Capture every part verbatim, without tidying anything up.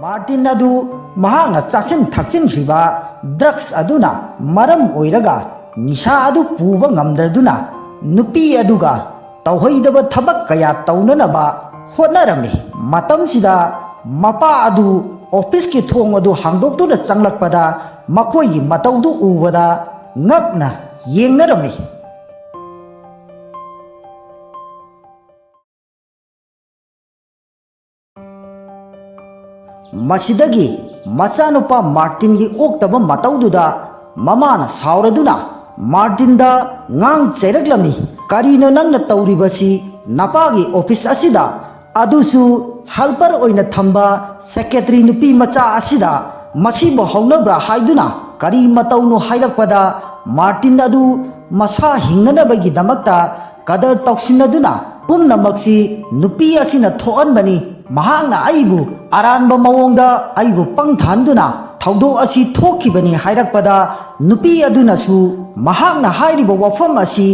Martin ꯑꯗꯨ ꯃꯍꯥꯛꯅ ꯆꯥꯁꯤꯟ ꯊꯛꯆꯤꯟꯈꯤꯕ drugs ꯑꯗꯨꯅ ꯃꯔꯝ ꯑꯣꯏꯔꯒ ꯅꯤꯁꯥ ꯑꯗꯨ ꯄꯨꯕ ꯉꯝꯗ꯭ꯔꯗꯨꯅ ꯅꯨꯄꯤ ꯑꯗꯨꯒ ꯇꯧꯍꯩꯗꯕ ꯊꯕꯛ ꯀꯌꯥ ꯇꯧꯅꯅꯕ ꯍꯣꯠꯅꯔꯝꯃꯤ꯫ ꯃꯇꯝꯁꯤꯗ ꯃꯄꯥ ꯑꯗꯨ ꯑꯣꯐꯤꯁꯀꯤ ꯊꯣꯡ ꯑꯗꯨ ꯍꯥꯡꯗꯣꯛꯇꯨꯅ ꯆꯪꯂꯛꯄꯗ ꯃꯈꯣꯏꯒꯤ ꯃꯇꯧꯗꯨ ꯎꯕꯗ ꯉꯛꯅ ꯌꯦꯡꯅꯔꯝꯃꯤ꯫ ꯃꯁꯤꯗꯒꯤ ꯃꯆꯥꯅꯨꯄꯥ ꯃꯥꯔꯇꯤꯟꯒꯤ ꯑꯣꯛꯇꯕ ꯃꯇꯧꯗꯨꯗ ꯃꯃꯥꯅ ꯁꯥꯎꯔꯗꯨꯅ ꯃꯥꯔꯇꯤꯟꯗ ꯉꯥꯡ ꯆꯩꯔꯛꯂꯝꯃꯤ꯫ "ꯀꯔꯤꯅꯣ ꯅꯪꯅ ꯇꯧꯔꯤꯕꯁꯤ? ꯅꯄꯥꯒꯤ ꯑꯣꯐꯤꯁ ꯑꯁꯤꯗ, ꯑꯗꯨꯁꯨ ꯍꯦꯜꯄꯔ ꯑꯣꯏꯅ ꯊꯝꯕ ꯁꯦꯀ꯭ꯔꯦꯇꯔꯤ ꯅꯨꯄꯤ ꯃꯆꯥ ꯑꯁꯤꯗ ꯃꯁꯤꯕꯨ ꯍꯧꯅꯕ꯭ꯔꯥ?" ꯍꯥꯏꯗꯨꯅ ꯀꯔꯤ ꯃꯇꯧꯅꯣ ꯍꯥꯏꯔꯛꯄꯗ ꯃꯥꯔꯇꯤꯟ ꯑꯗꯨ ꯃꯁꯥ ꯍꯤꯡꯅꯅꯕꯒꯤꯗꯃꯛꯇ ꯀꯗꯔ ꯇꯧꯁꯤꯟꯅꯗꯨꯅ ꯄꯨꯝꯅꯃꯛꯁꯤ ꯅꯨꯄꯤ ꯑꯁꯤꯅ ꯊꯣꯛꯍꯟꯕꯅꯤ, ꯃꯍꯥꯛꯅ ꯑꯩꯕꯨ ꯑꯔꯥꯟꯕ ꯃꯑꯣꯡꯗ ꯑꯩꯕꯨ ꯄꯪꯊꯍꯟꯗꯨꯅ ꯊꯧꯗꯣꯛ ꯑꯁꯤ ꯊꯣꯛꯈꯤꯕꯅꯤ ꯍꯥꯏꯔꯛꯄꯗ ꯅꯨꯄꯤ ꯑꯗꯨꯅꯁꯨ ꯃꯍꯥꯛꯅ ꯍꯥꯏꯔꯤꯕ ꯋꯥꯐꯝ ꯑꯁꯤ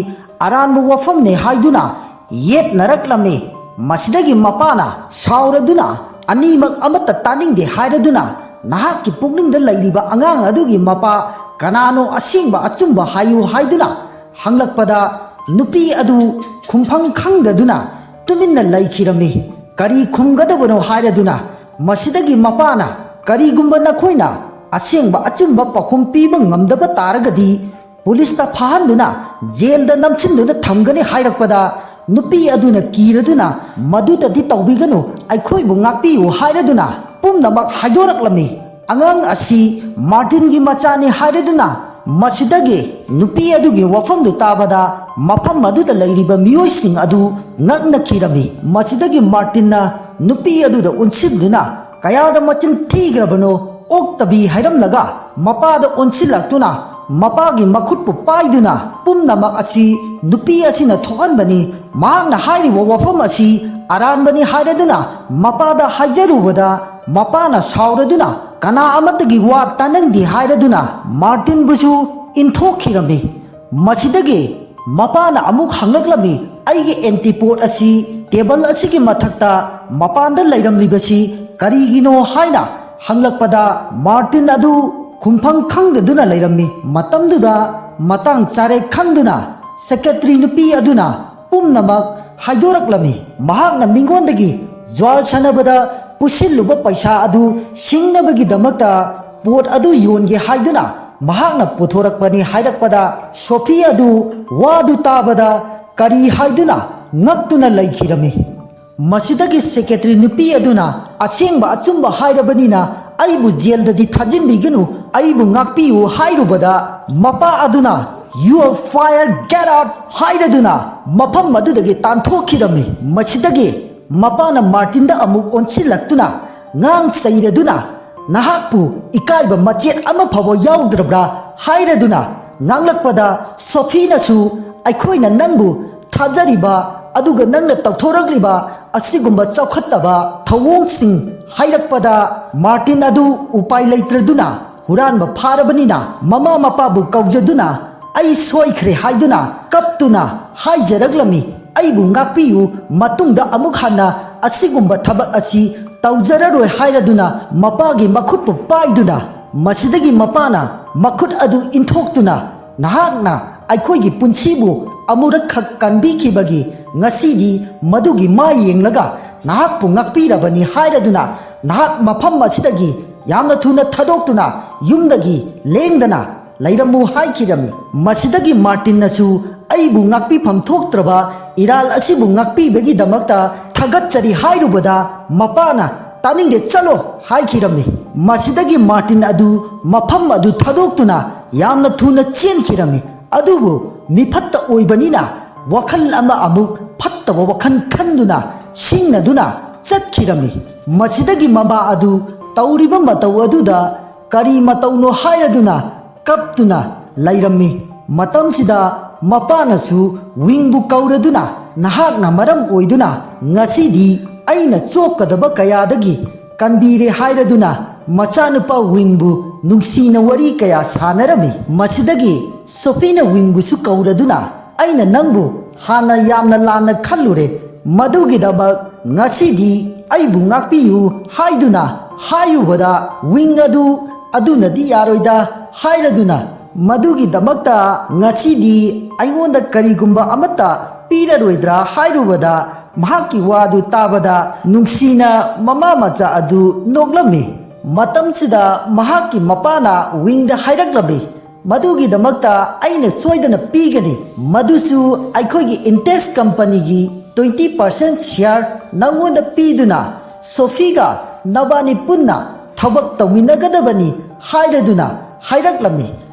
ꯑꯔꯥꯟꯕ ꯋꯥꯐꯝꯅꯤ ꯍꯥꯏꯗꯨꯅ ꯌꯦꯠꯅꯔꯛꯂꯝꯃꯤ꯫ ꯃꯁꯤꯗꯒꯤ ꯃꯄꯥꯅ ꯁꯥꯎꯔꯗꯨꯅ ꯑꯅꯤꯃꯛ ꯑꯃꯠꯇ ꯇꯥꯅꯤꯡꯗꯦ ꯍꯥꯏꯔꯗꯨꯅ ꯅꯍꯥꯛꯀꯤ ꯄꯨꯛꯅꯤꯡꯗ ꯂꯩꯔꯤꯕ ꯑꯉꯥꯡ ꯑꯗꯨꯒꯤ ꯃꯄꯥ ꯀꯅꯥꯅꯣ, ꯑꯁꯦꯡꯕ ꯑꯆꯨꯝꯕ ꯍꯥꯏꯌꯨ ꯍꯥꯏꯗꯨꯅ ꯍꯪꯂꯛꯄꯗ ꯅꯨꯄꯤ ꯑꯗꯨ ꯈꯨꯝꯐꯝ ꯈꯪꯗꯗꯨꯅ ꯇꯨꯃꯤꯟꯅ ꯂꯩꯈꯤꯔꯝꯃꯤ꯫ ꯀꯔꯤ ꯈꯨꯝꯒꯗꯕꯅꯣ ꯍꯥꯏꯔꯗꯨꯅ ꯃꯁꯤꯗꯒꯤ ꯃꯄꯥꯅ, "ꯀꯔꯤꯒꯨꯝꯕ ꯅꯈꯣꯏꯅ ꯑꯁꯦꯡꯕ ꯑꯆꯨꯝꯕ ꯄꯥꯎꯈꯨꯝ ꯄꯤꯕ ꯉꯝꯗꯕ ꯇꯥꯔꯒꯗꯤ ꯄꯨꯂꯤꯁꯇ ꯐꯥꯍꯟꯗꯨꯅ ꯖꯦꯜꯗ ꯅꯝꯁꯤꯟꯗꯨꯅ ꯊꯝꯒꯅꯤ" ꯍꯥꯏꯔꯛꯄꯗ ꯅꯨꯄꯤ ꯑꯗꯨꯅ ꯀꯤꯔꯗꯨꯅ, "ꯃꯗꯨꯗꯗꯤ ꯇꯧꯕꯤꯒꯅꯨ, ꯑꯩꯈꯣꯏꯕꯨ ꯉꯥꯛꯄꯤꯌꯨ" ꯍꯥꯏꯔꯗꯨꯅ ꯄꯨꯝꯅꯃꯛ ꯍꯥꯏꯗꯣꯔꯛꯂꯝꯃꯤ꯫ ꯑꯉꯥꯡ ꯑꯁꯤ ꯃꯥꯔꯇꯤꯟꯒꯤ ꯃꯆꯥꯅꯤ ꯍꯥꯏꯔꯗꯨꯅ ꯃꯁꯤꯗꯒꯤ ꯅꯨꯄꯤ ꯑꯗꯨꯒꯤ ꯋꯥꯐꯝꯗꯨ ꯇꯥꯕꯗ ꯃꯐꯝ ꯑꯗꯨꯗ ꯂꯩꯔꯤꯕ ꯃꯤꯑꯣꯏꯁꯤꯡ ꯑꯗꯨ ꯉꯛꯅꯈꯤꯔꯝꯃꯤ꯫ ꯃꯁꯤꯗꯒꯤ ꯃꯥꯔꯇꯤꯟꯅ ꯅꯨꯄꯤ ꯑꯗꯨꯗ ꯑꯣꯟꯁꯤꯟꯗꯨꯅ ꯀꯌꯥꯗ ꯃꯆꯤꯟ ꯊꯤꯈ꯭ꯔꯕꯅꯣ ꯑꯣꯛꯇꯕꯤ ꯍꯥꯏꯔꯝꯂꯒ ꯃꯄꯥꯗ ꯑꯣꯟꯁꯤꯜꯂꯛꯇꯨꯅ ꯃꯄꯥꯒꯤ ꯃꯈꯨꯠꯄꯨ ꯄꯥꯏꯗꯨꯅ ꯄꯨꯝꯅꯃꯛ ꯑꯁꯤ ꯅꯨꯄꯤ ꯑꯁꯤꯅ ꯊꯣꯛꯍꯟꯕꯅꯤ, ꯃꯍꯥꯛꯅ ꯍꯥꯏꯔꯤꯕ ꯋꯥꯐꯝ ꯑꯁꯤ ꯑꯔꯥꯟꯕꯅꯤ ꯍꯥꯏꯔꯗꯨꯅ ꯃꯄꯥꯗ ꯍꯥꯏꯖꯔꯨꯕꯗ ꯃꯄꯥꯅ ꯁꯥꯎꯔꯗꯨꯅ ꯀꯅꯥ ꯑꯃꯠꯇꯒꯤ ꯋꯥ ꯇꯥꯅꯤꯡꯗꯦ ꯍꯥꯏꯔꯗꯨꯅ ꯃꯥꯔꯇꯤꯟꯕꯨꯁꯨ ꯏꯟꯊꯣꯛꯈꯤꯔꯝꯃꯤ꯫ ꯃꯁꯤꯗꯒꯤ ꯃꯄꯥꯅ ꯑꯃꯨꯛ ꯍꯪꯂꯛꯂꯝꯃꯤ, "ꯑꯩꯒꯤ ꯑꯦꯟꯇꯤꯄꯣꯠ ꯑꯁꯤ ꯇꯦꯕꯜ ꯑꯁꯤꯒꯤ ꯃꯊꯛꯇ ꯃꯄꯥꯟꯗ ꯂꯩꯔꯝꯂꯤꯕꯁꯤ "ꯀꯔꯤꯒꯤꯅꯣ?" ꯍꯥꯏꯅ ꯍꯪꯂꯛꯄꯗ, ꯃꯥꯔꯇꯤꯟ ꯑꯗꯨ ꯈꯨꯝꯐꯝ ꯈꯪꯗꯗꯨꯅ ꯂꯩꯔꯝꯃꯤ꯫ ꯃꯇꯝꯗꯨꯗ ꯃꯇꯥꯡ ꯆꯥꯔꯦ ꯈꯪꯗꯨꯅ ꯁꯦꯀ꯭ꯔꯦꯇꯔꯤ ꯅꯨꯄꯤ ꯑꯗꯨꯅ ꯄꯨꯝꯅꯃꯛ ꯍꯥꯏꯗꯣꯔꯛꯂꯝꯃꯤ꯫ ꯃꯍꯥꯛꯅ ꯃꯤꯉꯣꯟꯗꯒꯤ ꯖ꯭ꯋꯥꯔ ꯁꯥꯟꯅꯕꯗ ꯄꯨꯁꯤꯜꯂꯨꯕ ꯄꯩꯁꯥ ꯑꯗꯨ ꯁꯤꯡꯅꯕꯒꯤꯗꯃꯛꯇ ꯄꯣꯠ ꯑꯗꯨ ꯌꯣꯟꯒꯦ ꯍꯥꯏꯗꯨꯅ ꯃꯍꯥꯛꯅ ꯄꯨꯊꯣꯔꯛꯄꯅꯤ ꯍꯥꯏꯔꯛꯄꯗ, ꯁꯣꯐꯤ ꯑꯗꯨ ꯋꯥꯗꯨ ꯇꯥꯕꯗ ꯀꯔꯤ ꯍꯥꯏꯗꯨꯅ ꯉꯛꯇꯨꯅ ꯂꯩꯈꯤꯔꯝꯃꯤ꯫ ꯃꯁꯤꯗꯒꯤ ꯁꯦꯀ꯭ꯔꯦꯇꯔꯤ ꯅꯨꯄꯤ ꯑꯗꯨꯅ "ꯑꯁꯦꯡꯕ ꯑꯆꯨꯝꯕ ꯍꯥꯏꯔꯕꯅꯤꯅ ꯑꯩꯕꯨ ꯖꯦꯜꯗꯗꯤ ꯊꯥꯖꯤꯟꯕꯤꯒꯅꯨ, ꯑꯩꯕꯨ ꯉꯥꯛꯄꯤꯌꯨ" ꯍꯥꯏꯔꯨꯕꯗ, ꯃꯄꯥ ꯑꯗꯨꯅ "You are fired, get out" ꯍꯥꯏꯔꯗꯨꯅ ꯃꯐꯝ ꯑꯗꯨꯗꯒꯤ ꯇꯥꯟꯊꯣꯛꯈꯤꯔꯝꯃꯤ꯫ ꯃꯁꯤꯗꯒꯤ ꯃꯄꯥꯅ ꯃꯥꯔꯇꯤꯟꯗ ꯑꯃꯨꯛ ꯑꯣꯟꯁꯤꯜꯂꯛꯇꯨꯅ ꯉꯥꯡ ꯁꯩꯔꯗꯨꯅ, "ꯅꯍꯥꯛꯄꯨ ꯏꯀꯥꯏꯕ ꯃꯆꯦꯠ ꯑꯃ ꯐꯥꯎꯕ ꯌꯥꯎꯗ꯭ꯔꯕ꯭ꯔꯥ?" ꯍꯥꯏꯔꯗꯨꯅ ꯉꯥꯡꯂꯛꯄꯗ, ꯁꯣꯐꯤꯅꯁꯨ, "ꯑꯩꯈꯣꯏꯅ ꯅꯪꯕꯨ ꯊꯥꯖꯔꯤꯕ, ꯑꯗꯨꯒ ꯅꯪꯅ ꯇꯧꯊꯣꯔꯛꯂꯤꯕ ꯑꯁꯤꯒꯨꯝꯕ ꯆꯥꯎꯈꯠꯇꯕ ꯊꯧꯑꯣꯡꯁꯤꯡ ꯍꯥꯏꯔꯛꯄꯗ, ꯃꯥꯔꯇꯤꯟ ꯑꯗꯨ ꯎꯄꯥꯏ ꯂꯩꯇ꯭ꯔꯗꯨꯅ ꯍꯨꯔꯥꯟꯕ ꯐꯥꯔꯕꯅꯤꯅ ꯃꯃꯥ ꯃꯄꯥꯕꯨ ꯀꯧꯖꯗꯨꯅ, 'ꯑꯩ ꯁꯣꯏꯈ꯭ꯔꯦ' ꯍꯥꯏꯗꯨꯅ ꯀꯞꯇꯨꯅ ꯍꯥꯏꯖꯔꯛꯂꯝꯃꯤ꯫ 'ꯑꯩꯕꯨ ꯉꯥꯛꯄꯤꯌꯨ, ꯃꯇꯨꯡꯗ ꯑꯃꯨꯛ ꯍꯟꯅ ꯑꯁꯤꯒꯨꯝꯕ ꯊꯕꯛ ꯑꯁꯤ ꯇꯧꯖꯔꯔꯣꯏ' ꯍꯥꯏꯔꯗꯨꯅ ꯃꯄꯥꯒꯤ ꯃꯈꯨꯠꯄꯨ ꯄꯥꯏꯗꯨꯅ, ꯃꯁꯤꯗꯒꯤ ꯃꯄꯥꯅ ꯃꯈꯨꯠ ꯑꯗꯨ ꯏꯟꯊꯣꯛꯇꯨꯅ, "ꯅꯍꯥꯛꯅ ꯑꯩꯈꯣꯏꯒꯤ ꯄꯨꯟꯁꯤꯕꯨ ꯑꯃꯨꯔꯛꯈꯛ ꯀꯟꯕꯤꯈꯤꯕꯒꯤ ꯉꯁꯤꯗꯤ ꯃꯗꯨꯒꯤ ꯃꯥꯏ ꯌꯦꯡꯂꯒ ꯅꯍꯥꯛꯄꯨ ꯉꯥꯛꯄꯤꯔꯕꯅꯤ" ꯍꯥꯏꯔꯗꯨꯅ, "ꯅꯍꯥꯛ ꯃꯐꯝ ꯑꯁꯤꯗꯒꯤ ꯌꯥꯝꯅ ꯊꯨꯅ ꯊꯥꯗꯣꯛꯇꯨꯅ ꯌꯨꯝꯗꯒꯤ ꯂꯦꯡꯗꯅ ꯂꯩꯔꯝꯃꯨ" ꯍꯥꯏꯈꯤꯔꯝꯃꯤ꯫ ꯃꯁꯤꯗꯒꯤ ꯃꯥꯔꯇꯤꯟꯅꯁꯨ ꯑꯩꯕꯨ ꯉꯥꯛꯄꯤꯐꯝ ꯊꯣꯛꯇ꯭ꯔꯕ ꯏꯔꯥꯜ ꯑꯁꯤꯕꯨ ꯉꯥꯛꯄꯤꯕꯒꯤꯗꯃꯛꯇ ꯊꯥꯒꯠꯆꯔꯤ ꯍꯥꯏꯔꯨꯕꯗ, ꯃꯄꯥꯅ "ꯇꯥꯅꯤꯡꯗꯦ, ꯆꯠꯂꯣ" ꯍꯥꯏꯈꯤꯔꯝꯃꯤ꯫ ꯃꯁꯤꯗꯒꯤ ꯃꯥꯔꯇꯤꯟ ꯑꯗꯨ ꯃꯐꯝ ꯑꯗꯨ ꯊꯥꯗꯣꯛꯇꯨꯅ ꯌꯥꯝꯅ ꯊꯨꯅ ꯆꯦꯟꯈꯤꯔꯝꯃꯤ꯫ ꯑꯗꯨꯕꯨ ꯃꯤꯐꯠꯇ ꯑꯣꯏꯕꯅꯤꯅ ꯋꯥꯈꯜ ꯑꯃ ꯑꯃꯨꯛ ꯐꯠꯇꯕ ꯋꯥꯈꯜ ꯈꯟꯗꯨꯅ ꯁꯤꯡꯅꯗꯨꯅ ꯆꯠꯈꯤꯔꯝꯃꯤ꯫ ꯃꯁꯤꯗꯒꯤ ꯃꯃꯥ ꯑꯗꯨ ꯇꯧꯔꯤꯕ ꯃꯇꯧ ꯑꯗꯨꯗ ꯀꯔꯤ ꯃꯇꯧꯅꯣ ꯍꯥꯏꯔꯗꯨꯅ ꯀꯞꯇꯨꯅ ꯂꯩꯔꯝꯃꯤ꯫ ꯃꯇꯝꯁꯤꯗ ꯃꯄꯥꯅꯁꯨ ꯋꯤꯡꯕꯨ ꯀꯧꯔꯗꯨꯅ, "ꯅꯍꯥꯛꯅ ꯃꯔꯝ ꯑꯣꯏꯗꯨꯅ ꯉꯁꯤꯗꯤ ꯑꯩꯅ ꯆꯣꯛꯀꯗꯕ ꯀꯌꯥꯗꯒꯤ ꯀꯟꯕꯤꯔꯦ" ꯍꯥꯏꯔꯗꯨꯅ ꯃꯆꯥꯅꯨꯄꯥ ꯋꯤꯡꯕꯨ ꯅꯨꯡꯁꯤꯅ ꯋꯥꯔꯤ ꯀꯌꯥ ꯁꯥꯟꯅꯔꯝꯃꯤ꯫ ꯃꯁꯤꯗꯒꯤ ꯁꯣꯐꯤꯅ ꯋꯤꯡꯕꯨꯁꯨ ꯀꯧꯔꯗꯨꯅ, "ꯑꯩꯅ ꯅꯪꯕꯨ ꯍꯥꯟꯅ ꯌꯥꯝꯅ ꯂꯥꯟꯅ ꯈꯜꯂꯨꯔꯦ, ꯃꯗꯨꯒꯤꯗꯃꯛ ꯉꯁꯤꯗꯤ ꯑꯩꯕꯨ ꯉꯥꯛꯄꯤꯌꯨ ꯍꯥꯏꯗꯨꯅ ꯍꯥꯏꯔꯨꯕꯗ, ꯋꯤꯡ ꯑꯗꯨ ꯑꯗꯨꯅꯗꯤ ꯌꯥꯔꯣꯏꯗ ꯍꯥꯏꯔꯗꯨꯅ, ꯃꯗꯨꯒꯤꯗꯃꯛꯇ ꯉꯁꯤꯗꯤ ꯑꯩꯉꯣꯟꯗ ꯀꯔꯤꯒꯨꯝꯕ ꯑꯃꯠꯇ ꯄꯤꯔꯔꯣꯏꯗ꯭ꯔꯥ ꯍꯥꯏꯔꯨꯕꯗ, ꯃꯍꯥꯛꯀꯤ ꯋꯥꯗꯨ ꯇꯥꯕꯗ ꯅꯨꯡꯁꯤꯅ ꯃꯃꯥ ꯃꯆꯥ ꯑꯗꯨ ꯅꯣꯛꯂꯝꯃꯤ꯫ ꯃꯇꯝꯁꯤꯗ ꯃꯍꯥꯛꯀꯤ ꯃꯄꯥꯅ ꯋꯤꯡꯗ ꯍꯥꯏꯔꯛꯂꯝꯃꯤ, "ꯃꯗꯨꯒꯤꯗꯃꯛꯇ ꯑꯩꯅ ꯁꯣꯏꯗꯅ ꯄꯤꯒꯅꯤ, ꯃꯗꯨꯁꯨ ꯑꯩꯈꯣꯏꯒꯤ ꯏꯟꯇꯦꯁ ꯀꯝꯄꯅꯤꯒꯤ twenty percent share ꯅꯪꯉꯣꯟꯗ ꯄꯤꯗꯨꯅ ꯁꯣꯐꯤꯒ ꯅꯕꯥꯅꯤ ꯄꯨꯟꯅ ꯊꯕꯛ ꯇꯧꯃꯤꯟꯅꯒꯗꯕꯅꯤ" ꯍꯥꯏꯔꯗꯨꯅ ꯍꯥꯏꯔꯛꯂꯝꯃꯤ꯫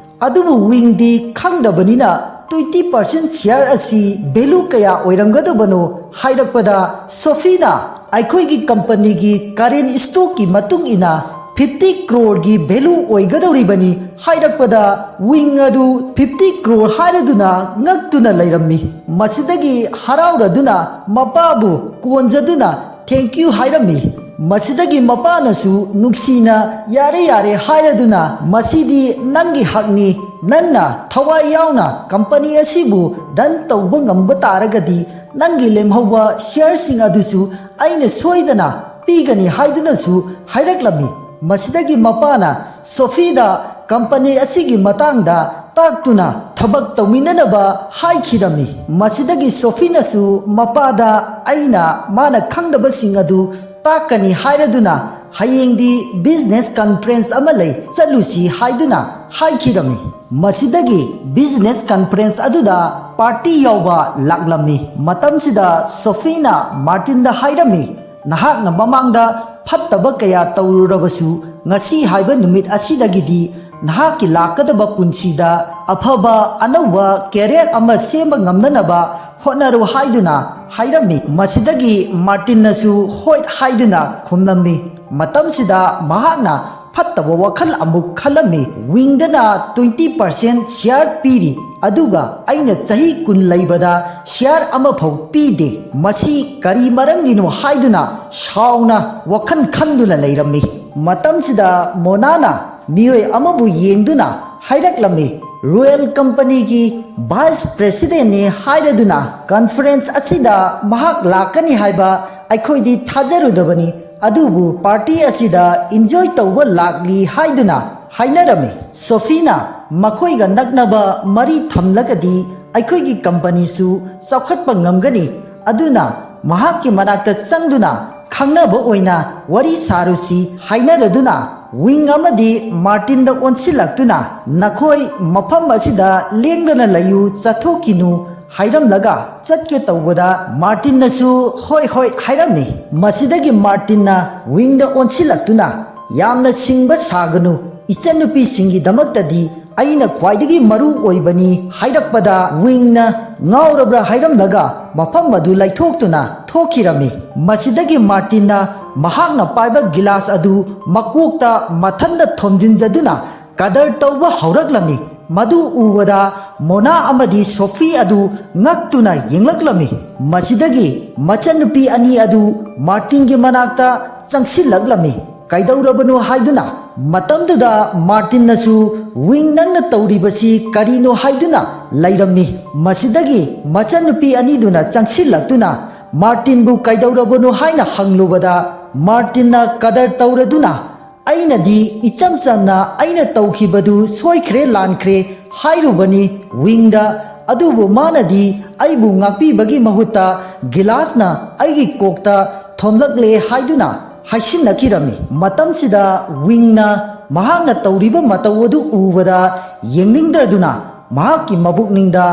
ꯑꯗꯨꯕꯨ ꯋꯤꯡꯗꯤ ꯈꯪꯗꯕꯅꯤꯅ twenty percent share ꯑꯁꯤ value ꯀꯌꯥ ꯑꯣꯏꯔꯝꯒꯗꯕꯅꯣ ꯍꯥꯏꯔꯛꯄꯗ, ꯁꯣꯐꯤꯅ ꯑꯩꯈꯣꯏꯒꯤ ꯀꯝꯄꯅꯤꯒꯤ current stockꯀꯤ ꯃꯇꯨꯡ ꯏꯟꯅ fifty crore ꯒꯤ value ꯑꯣꯏꯒꯗꯧꯔꯤꯕꯅꯤ ꯍꯥꯏꯔꯛꯄꯗ, ꯋꯤꯡ ꯑꯗꯨ fifty crore ꯍꯥꯏꯔꯗꯨꯅ ꯉꯛꯇꯨꯅ ꯂꯩꯔꯝꯃꯤ꯫ ꯃꯁꯤꯗꯒꯤ ꯍꯔꯥꯎꯔꯗꯨꯅ ꯃꯄꯥꯕꯨ ꯀꯣꯟꯖꯗꯨꯅ "Thank you" ꯍꯥꯏꯔꯝꯃꯤ꯫ ꯃꯁꯤꯗꯒꯤ ꯃꯄꯥꯅꯁꯨ ꯅꯨꯡꯁꯤꯅ "ꯌꯥꯔꯦ, ꯌꯥꯔꯦ" ꯍꯥꯏꯔꯗꯨꯅ, "ꯃꯁꯤꯗꯤ ꯅꯪꯒꯤ ꯍꯛꯅꯤ, ꯅꯪꯅ ꯊꯋꯥꯏ ꯌꯥꯎꯅ ꯀꯝꯄꯅꯤ ꯑꯁꯤꯕꯨ run ꯇꯧꯕ ꯉꯝꯕ ꯇꯥꯔꯒꯗꯤ, ꯅꯪꯒꯤ ꯂꯦꯝꯍꯧꯕ shareꯁꯤꯡ ꯑꯗꯨꯁꯨ ꯑꯩꯅ ꯁꯣꯏꯗꯅ ꯄꯤꯒꯅꯤ" ꯍꯥꯏꯗꯨꯅꯁꯨ ꯍꯥꯏꯔꯛꯂꯝꯃꯤ꯫ ꯃꯁꯤꯗꯒꯤ ꯃꯄꯥꯅ ꯁꯣꯐꯤꯗ ꯀꯝꯄꯅꯤ ꯑꯁꯤꯒꯤ ꯃꯇꯥꯡꯗ ꯇꯥꯛꯇꯨꯅ ꯊꯕꯛ ꯇꯧꯃꯤꯟꯅꯅꯕ ꯍꯥꯏꯈꯤꯔꯝꯃꯤ꯫ ꯃꯁꯤꯗꯒꯤ ꯁꯣꯐꯤꯅꯁꯨ ꯃꯄꯥꯗ, "ꯑꯩꯅ ꯃꯥꯅ ꯈꯪꯗꯕꯁꯤꯡ ꯑꯗꯨ ꯇꯥꯛꯀꯅꯤ" ꯍꯥꯏꯔꯗꯨꯅ, "ꯍꯌꯦꯡꯗꯤ business conference ꯑꯃ ꯂꯩ, ꯆꯠꯂꯨꯁꯤ" ꯍꯥꯏꯗꯨꯅ ꯍꯥꯏꯈꯤꯔꯝꯃꯤ꯫ ꯃꯁꯤꯗꯒꯤ business conference ꯑꯗꯨꯗ party ꯌꯥꯎꯕ ꯂꯥꯛꯂꯝꯃꯤ꯫ ꯃꯇꯝꯁꯤꯗ ꯁꯣꯐꯤꯅ ꯃꯥꯔꯇꯤꯟꯗ ꯍꯥꯏꯔꯝꯃꯤ, "ꯅꯍꯥꯛꯅ ꯃꯃꯥꯡꯗ ꯐꯠꯇꯕ ꯀꯌꯥ ꯇꯧꯔꯨꯔꯕꯁꯨ, ꯉꯁꯤ ꯍꯥꯏꯕ ꯅꯨꯃꯤꯠ ꯑꯁꯤꯗꯒꯤꯗꯤ ꯅꯍꯥꯛꯀꯤ ꯂꯥꯛꯀꯗꯕ ꯄꯨꯟꯁꯤꯗ ꯑꯐꯕ ꯑꯅꯧꯕ career ꯑꯃ ꯁꯦꯝꯕ ꯉꯝꯅꯅꯕ ꯍꯣꯠꯅꯔꯨ" ꯍꯥꯏꯗꯨꯅ ꯍꯥꯏꯔꯝꯃꯤ꯫ ꯃꯁꯤꯗꯒꯤ ꯃꯥꯔꯇꯤꯟꯅꯁꯨ ꯍꯣꯏ ꯍꯥꯏꯗꯨꯅ ꯈꯨꯝꯂꯝꯃꯤ꯫ ꯃꯇꯝꯁꯤꯗ ꯃꯍꯥꯛꯅ ꯐꯠꯇꯕ ꯋꯥꯈꯜ ꯑꯃꯨꯛ ꯈꯜꯂꯝꯃꯤ꯫ "ꯋꯤꯡꯗꯅ twenty percent share ꯄꯤꯔꯤ, ꯑꯗꯨꯒ ꯑꯩꯅ ꯆꯍꯤ ꯀꯨꯟ ꯂꯩꯕꯗ share ꯑꯃꯐꯥꯎ ꯄꯤꯗꯦ꯫ ꯃꯁꯤ ꯀꯔꯤ ꯃꯔꯝꯒꯤꯅꯣ?" ꯍꯥꯏꯗꯨꯅ ꯁꯥꯎꯅ ꯋꯥꯈꯜ ꯈꯟꯗꯨꯅ ꯂꯩꯔꯝꯃꯤ꯫ ꯃꯇꯝꯁꯤꯗ ꯃꯣꯅꯥꯅ ꯃꯤꯑꯣꯏ ꯑꯃꯕꯨ ꯌꯦꯡꯗꯨꯅ ꯍꯥꯏꯔꯛꯂꯝꯃꯤ, "Royal Companyꯒꯤ vice presidentꯅꯤ ꯍꯥꯏꯔꯗꯨꯅ conference ꯑꯁꯤꯗ ꯃꯍꯥꯛ ꯂꯥꯛꯀꯅꯤ ꯍꯥꯏꯕ ꯑꯩꯈꯣꯏꯗꯤ ꯊꯥꯖꯔꯨꯗꯕꯅꯤ, ꯑꯗꯨꯕꯨ ꯄꯥꯔꯇꯤ ꯑꯁꯤꯗ ꯏꯟꯖꯣꯏ ꯇꯧꯕ ꯂꯥꯛꯂꯤ ꯍꯥꯏꯗꯨꯅ ꯍꯥꯏꯅꯔꯝꯃꯤ꯫ ꯁꯣꯐꯤꯅ ꯃꯈꯣꯏꯒ ꯅꯛꯅꯕ ꯃꯔꯤ ꯊꯝꯂꯒꯗꯤ ꯑꯩꯈꯣꯏꯒꯤ ꯀꯝꯄꯅꯤꯁꯨ ꯆꯥꯎꯈꯠꯄ ꯉꯝꯒꯅꯤ, ꯑꯗꯨꯅ ꯃꯍꯥꯛꯀꯤ ꯃꯅꯥꯛꯇ ꯆꯪꯗꯨꯅ ꯈꯪꯅꯕ ꯑꯣꯏꯅ ꯋꯥꯔꯤ ꯁꯥꯔꯨꯁꯤ ꯍꯥꯏꯅꯔꯗꯨꯅ ꯋꯤꯡ ꯑꯃꯗꯤ ꯃꯥꯔꯇꯤꯟꯗ ꯑꯣꯟꯁꯤꯜꯂꯛꯇꯨꯅ, "ꯅꯈꯣꯏ ꯃꯐꯝ ꯑꯁꯤꯗ ꯂꯦꯡꯗꯅ ꯂꯩꯌꯨ, ꯆꯠꯊꯣꯛꯈꯤꯅꯨ" ꯍꯥꯏꯔꯝꯂꯒ ꯆꯠꯀꯦ ꯇꯧꯕꯗ, ꯃꯥꯔꯇꯤꯟꯅꯁꯨ "ꯍꯣꯏ, ꯍꯣꯏ" ꯍꯥꯏꯔꯝꯃꯤ꯫ ꯃꯁꯤꯗꯒꯤ ꯃꯥꯔꯇꯤꯟꯅ ꯋꯤꯡꯗ ꯑꯣꯟꯁꯤꯜꯂꯛꯇꯨꯅ, "ꯌꯥꯝꯅ ꯁꯤꯡꯕ ꯁꯥꯒꯅꯨ, ꯏꯆꯟꯅꯨꯄꯤꯁꯤꯡꯒꯤꯗꯃꯛꯇꯗꯤ ꯑꯩꯅ ꯈ꯭ꯋꯥꯏꯗꯒꯤ ꯃꯔꯨ ꯑꯣꯏꯕꯅꯤ" ꯍꯥꯏꯔꯛꯄꯗ, ꯋꯤꯡꯅ "ꯉꯥꯎꯔꯕ꯭ꯔꯥ" ꯍꯥꯏꯔꯝꯂꯒ ꯃꯐꯝ ꯑꯗꯨ ꯂꯩꯊꯣꯛꯇꯨꯅ ꯊꯣꯛꯈꯤꯔꯝꯃꯤ꯫ ꯃꯁꯤꯗꯒꯤ ꯃꯥꯔꯇꯤꯟꯅ ꯃꯍꯥꯛꯅ ꯄꯥꯏꯕ ꯒꯤꯂꯥꯁ ꯑꯗꯨ ꯃꯀꯣꯛꯇ ꯃꯊꯟꯗ ꯊꯣꯝꯖꯤꯟꯖꯗꯨꯅ ꯀꯗꯔ ꯇꯧꯕ ꯍꯧꯔꯛꯂꯝꯃꯤ꯫ ꯃꯗꯨ ꯎꯕꯗ ꯃꯣꯅꯥ ꯑꯃꯗꯤ ꯁꯣꯐꯤ ꯑꯗꯨ ꯉꯛꯇꯨꯅ ꯌꯦꯡꯂꯛꯂꯝꯃꯤ꯫ ꯃꯁꯤꯗꯒꯤ ꯃꯆꯟꯅꯨꯄꯤ ꯑꯅꯤ ꯑꯗꯨ ꯃꯥꯔꯇꯤꯟꯒꯤ ꯃꯅꯥꯛꯇ ꯆꯪꯁꯤꯜꯂꯛꯂꯝꯃꯤ꯫ "ꯀꯩꯗꯧꯔꯕꯅꯣ?" ꯍꯥꯏꯗꯨꯅ꯫ ꯃꯇꯝꯗꯨꯗ ꯃꯥꯔꯇꯤꯟꯅꯁꯨ, "ꯋꯤꯡ, ꯅꯪꯅ ꯇꯧꯔꯤꯕꯁꯤ ꯀꯔꯤꯅꯣ?" ꯍꯥꯏꯗꯨꯅ ꯂꯩꯔꯝꯃꯤ꯫ ꯃꯁꯤꯗꯒꯤ ꯃꯆꯟꯅꯨꯄꯤ ꯑꯅꯤꯗꯨꯅ ꯆꯪꯁꯤꯜꯂꯛꯇꯨꯅ ꯃꯥꯔꯇꯤꯟꯕꯨ "ꯀꯩꯗꯧꯔꯕꯅꯣ?" ꯍꯥꯏꯅ ꯍꯪꯂꯨꯕꯗ, ꯃꯥꯔꯇꯤꯟꯅ ꯀꯗꯔ ꯇꯧꯔꯗꯨꯅ, "ꯑꯩꯅꯗꯤ ꯏꯆꯝ ꯆꯝꯅ ꯑꯩꯅ ꯇꯧꯈꯤꯕꯗꯨ ꯁꯣꯏꯈ꯭ꯔꯦ ꯂꯥꯟꯈ꯭ꯔꯦ ꯍꯥꯏꯔꯨꯕꯅꯤ ꯋꯤꯡꯗ, ꯑꯗꯨꯕꯨ ꯃꯥꯅꯗꯤ ꯑꯩꯕꯨ ꯉꯥꯛꯄꯤꯕꯒꯤ ꯃꯍꯨꯠꯇ ꯒꯤꯂꯥꯁꯅ ꯑꯩꯒꯤ ꯀꯣꯛꯇ ꯊꯣꯝꯂꯛꯂꯦ" ꯍꯥꯏꯗꯨꯅ ꯍꯥꯏꯁꯤꯟꯅꯈꯤꯔꯝꯃꯤ꯫ ꯃꯇꯝꯁꯤꯗ ꯋꯤꯡꯅ ꯃꯍꯥꯛꯅ ꯇꯧꯔꯤꯕ ꯃꯇꯧ ꯑꯗꯨ ꯎꯕꯗ ꯌꯦꯡꯅꯤꯡꯗ꯭ꯔꯗꯨꯅ ꯃꯍꯥꯛꯀꯤ ꯃꯕꯨꯛꯅꯤꯡꯗ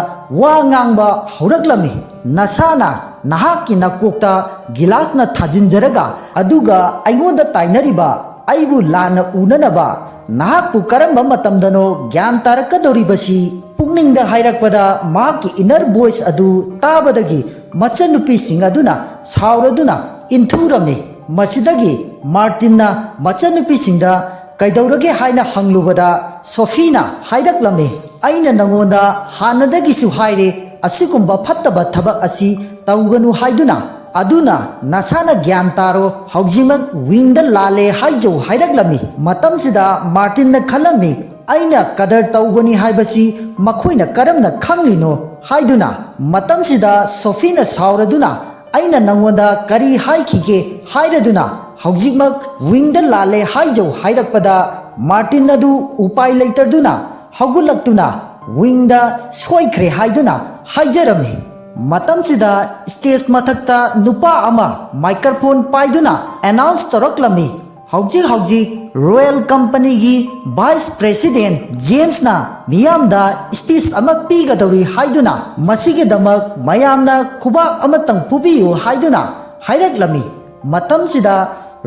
ꯋꯥ ꯉꯥꯡꯕ ꯍꯧꯔꯛꯂꯝꯃꯤ꯫ "ꯅꯁꯥꯅ ꯅꯍꯥꯛꯀꯤ ꯅꯀꯣꯛꯇ ꯒꯤꯂꯥꯁꯅ ꯊꯥꯖꯤꯟꯖꯔꯒ, ꯑꯗꯨꯒ ꯑꯩꯉꯣꯟꯗ ꯇꯥꯏꯅꯔꯤꯕ, ꯑꯩꯕꯨ ꯂꯥꯟꯅ ꯎꯅꯅꯕ ꯅꯍꯥꯛꯄꯨ ꯀꯔꯝꯕ ꯃꯇꯝꯗꯅꯣ ꯒ꯭ꯌꯥꯟ ꯇꯥꯔꯛꯀꯗꯧꯔꯤꯕꯁꯤ?" ꯄꯨꯛꯅꯤꯡꯗ ꯍꯥꯏꯔꯛꯄꯗ ꯃꯍꯥꯛꯀꯤ ꯏꯟꯅꯔ ꯚꯣꯏꯁ ꯑꯗꯨ ꯇꯥꯕꯗꯒꯤ ꯃꯆꯟꯅꯨꯄꯤꯁꯤꯡ ꯑꯗꯨꯅ ꯁꯥꯎꯔꯗꯨꯅ ꯏꯟꯊꯨꯔꯝꯃꯤ꯫ ꯃꯁꯤꯗꯒꯤ ꯃꯥꯔꯇꯤꯟꯅ ꯃꯆꯟꯅꯨꯄꯤꯁꯤꯡꯗ "ꯀꯩꯗꯧꯔꯒꯦ?" ꯍꯥꯏꯅ ꯍꯪꯂꯨꯕꯗ, ꯁꯣꯐꯤꯅ ꯍꯥꯏꯔꯛꯂꯝꯃꯤ, "ꯑꯩꯅ ꯅꯉꯣꯟꯗ ꯍꯥꯟꯅꯗꯒꯤꯁꯨ ꯍꯥꯏꯔꯦ, ꯑꯁꯤꯒꯨꯝꯕ ꯐꯠꯇꯕ ꯊꯕꯛ ꯑꯁꯤ ꯇꯧꯒꯅꯨ ꯍꯥꯏꯗꯨꯅ, ꯑꯗꯨꯅ ꯅꯁꯥꯅ ꯒ꯭ꯌꯥꯟ ꯇꯥꯔꯣ, ꯍꯧꯖꯤꯛꯃꯛ ꯋꯤꯡꯗ ꯂꯥꯜꯂꯦ ꯍꯥꯏꯖꯧ" ꯍꯥꯏꯔꯛꯂꯝꯃꯤ꯫ ꯃꯇꯝꯁꯤꯗ ꯃꯥꯔꯇꯤꯟꯅ ꯈꯜꯂꯝꯃꯤ, "ꯑꯩꯅ ꯀꯗꯔ ꯇꯧꯕꯅꯤ ꯍꯥꯏꯕꯁꯤ ꯃꯈꯣꯏꯅ ꯀꯔꯝꯅ ꯈꯪꯂꯤꯅꯣ?" ꯍꯥꯏꯗꯨꯅ꯫ ꯃꯇꯝꯁꯤꯗ ꯁꯣꯐꯤꯅ ꯁꯥꯎꯔꯗꯨꯅ, "ꯑꯩꯅ ꯅꯪꯉꯣꯟꯗ ꯀꯔꯤ ꯍꯥꯏꯈꯤꯒꯦ?" ꯍꯥꯏꯔꯗꯨꯅ ꯍꯧꯖꯤꯛꯃꯛ ꯋꯤꯡꯗ ꯂꯥꯜꯂꯦ ꯍꯥꯏꯖꯧ ꯍꯥꯏꯔꯛꯄꯗ, ꯃꯥꯔꯇꯤꯟ ꯑꯗꯨ ꯎꯄꯥꯏ ꯂꯩꯇꯗꯨꯅ ꯍꯧꯒꯠꯂꯛꯇꯨꯅ ꯋꯤꯡꯗ ꯁꯣꯏꯈ꯭ꯔꯦ ꯍꯥꯏꯗꯨꯅ ꯍꯥꯏꯖꯔꯝꯃꯤ꯫ ꯃꯇꯝꯁꯤꯗ ꯁ꯭ꯇꯦꯖ ꯃꯊꯛꯇ ꯅꯨꯄꯥ ꯑꯃ ꯃꯥꯏꯀ꯭ꯔꯣꯐꯣꯟ ꯄꯥꯏꯗꯨꯅ ꯑꯦꯅꯥꯎꯟꯁ ꯇꯧꯔꯛꯂꯝꯃꯤ, "ꯍꯧꯖꯤꯛ ꯍꯧꯖꯤꯛ ꯔꯣꯌꯦꯜ ꯀꯝꯄꯅꯤꯒꯤ ꯚꯥꯏꯁ ꯄ꯭ꯔꯦꯁꯤꯗꯦꯟ ꯖꯦꯝꯁꯅ ꯃꯤꯌꯥꯝꯗ ꯁ꯭ꯄꯤꯆ ꯑꯃ ꯄꯤꯒꯗꯧꯔꯤ ꯍꯥꯏꯗꯨꯅ, ꯃꯁꯤꯒꯤꯗꯃꯛ ꯃꯌꯥꯝꯅ ꯈꯨꯕꯥꯛ ꯑꯃꯇꯪ ꯐꯨꯕꯤꯌꯨ" ꯍꯥꯏꯗꯨꯅ ꯍꯥꯏꯔꯛꯂꯝꯃꯤ꯫ ꯃꯇꯝꯁꯤꯗ